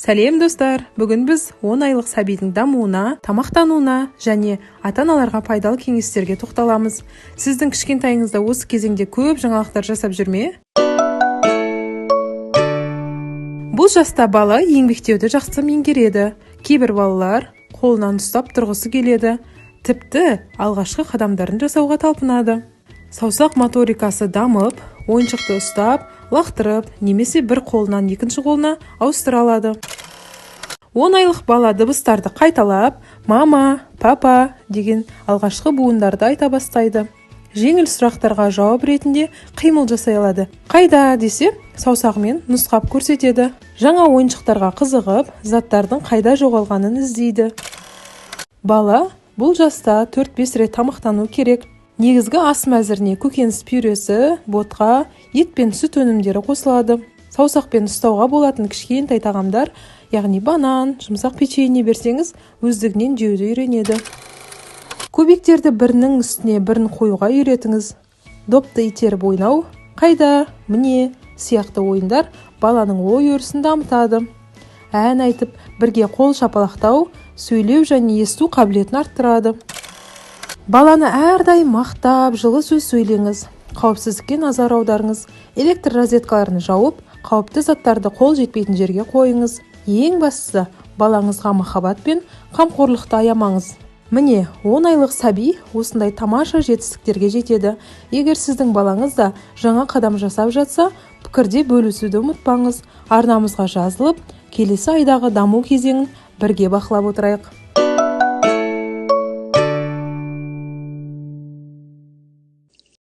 Сәлем, достар! Бүгін біз 10 айлық сәбидің дамуына, тамақтануына және ата-аналарға пайдалы кеңестерге тоқталамыз. Сіздің кішкентайыңыз да осы кезеңде көп жаңалықтар жасап жүр ме? Бұл жаста бала еңбектеуді жақсы меңгереді. Кейбір балалар қолынан ұстап тұрғысы келеді, тіпті алғашқы қадамдарын жасауға талпынады. Саусақ моторикасы дамып, ойыншықты ұстап, лақтырып немесе бір қолынан екінші қолына ауыстыра алады. 10 айлық бала дыбыстарды қайталап, мама, папа деген алғашқы буындарды айта бастайды. Жеңіл сұрақтарға жауап ретінде қимыл жасай алады. Қайда десе, саусағымен нұсқап көрсетеді. Жаңа ойыншықтарға қызығып, заттардың қайда жоғалғанын іздейді. Бала бұл жаста 4-5 рет тамақтану керек. Негізгі ас мәзіріне көкөніс пюресі, ботқа, ет пен сүт өнімдері қосылады. Саусақпен ұстауға болатын кішкентай тағамдар, яғни банан, жұмсақ печенье берсеңіз, өздігінен жеуді үйренеді. Кубиктерді бірінің үстіне бірін қоюға үйретіңіз. Допты итеріп ойнау, қайда, міне сияқты ойындар баланың ой өрісін дамытады. Ән айтып, бірге қол шапалақтау, сөйлеу және есту қабілетін арттырады. Баланы әрдайым мақтап, жылы сөз сөйлеңіз. Қауіпсіздікке назар аударыңыз. Электр розеткаларын жауып, қауіпті заттарды қол жетпейтін жерге қойыңыз. Ең бастысы, балаңызға махаббат пен қамқорлықты аямаңыз. Міне, 10 айлық сәби осындай тамаша жетістіктерге жетеді. Егер сіздің балаңыз да жаңа қадам жасап жатса, пікірде бөлісуді ұмытпаңыз. Арнамызға жазылып, келесі айдағы даму кезеңін бірге бақылап отырайық.